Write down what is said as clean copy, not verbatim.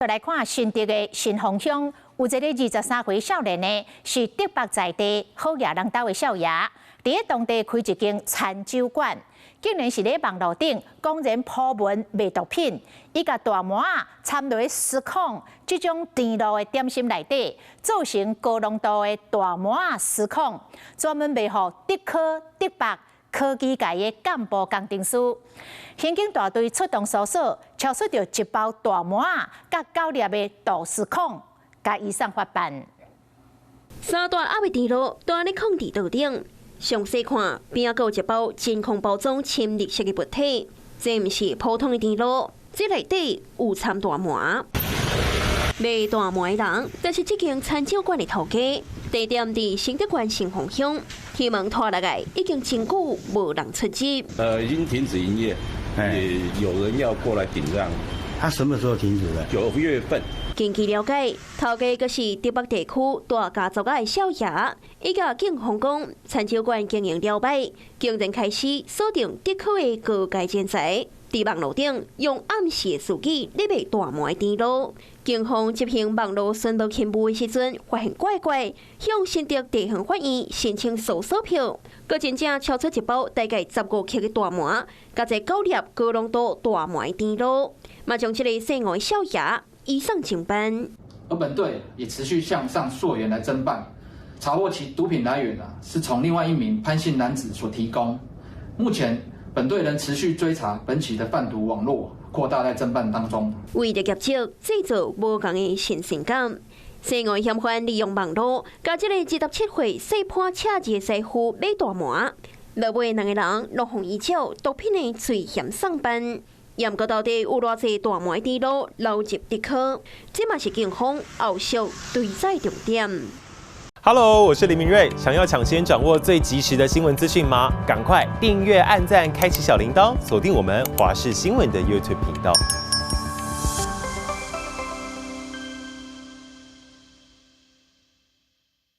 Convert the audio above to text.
來看新竹的新豐鄉，有一个23歲少年呢，是竹北在地好額人兜的少爺，佇咧當地開一間餐酒館，竟然是咧網路頂公然鋪文賣毒品，伊共大麻摻落司康這種甜露的點心內底，做成高濃度的大麻司康，專門賣予竹科、竹北科技界的幹部工程師。刑警大隊出動搜索，搜出著一包大麻佮九粒的毒司康，共移送法辦。三大盒的甜露都按呢囥佇桌頂，詳細看邊仔閣有一包真空包裝深綠色的物體，這毋是普通的甜露，這內底有摻大麻。賣大麻的人，就是這間餐酒館的頭家，地點佇新竹縣新豐鄉。鐵門拖落來，已經真久無人出入。已經停止營業，也有人要過來頂讓。他什麼時候停止的？9月份。根據了解，頭家閣是竹北地區大家族仔的少爺，伊共警方講，餐酒館經營了歹，竟然開始鎖定竹科的高階人才，佇網路頂用暗示的詞語咧賣大麻的甜露。警方執行網路巡邏勤務的時陣，發現怪怪，向新竹地方法院申請搜索票，閣真正搜出一包大概15克的大麻，佮一九粒高濃度大麻的甜露，嘛將這个姓吳的少爺移送偵辦。而本隊也持續向上溯源來偵辦，查獲其毒品來源啊，是從另外一名潘姓男子所提供。目前本隊仍持續追查本起的販毒網絡，擴大在偵辦當中。為著業績製造無仝的新鮮感，姓吳嫌犯利用網路，共這个27歲姓潘赤字的師傅買大麻，落尾兩个人攏予依照毒品的罪嫌送辦。毋過到底有偌濟大麻甜露流入竹科，這嘛是警方後續追查重點。 Hello，我是林明瑞。想要搶先掌握最及時的新聞資訊嗎？趕快訂閱、按讚、開啟小鈴鐺，鎖定我們華視新聞的 YouTube 頻道。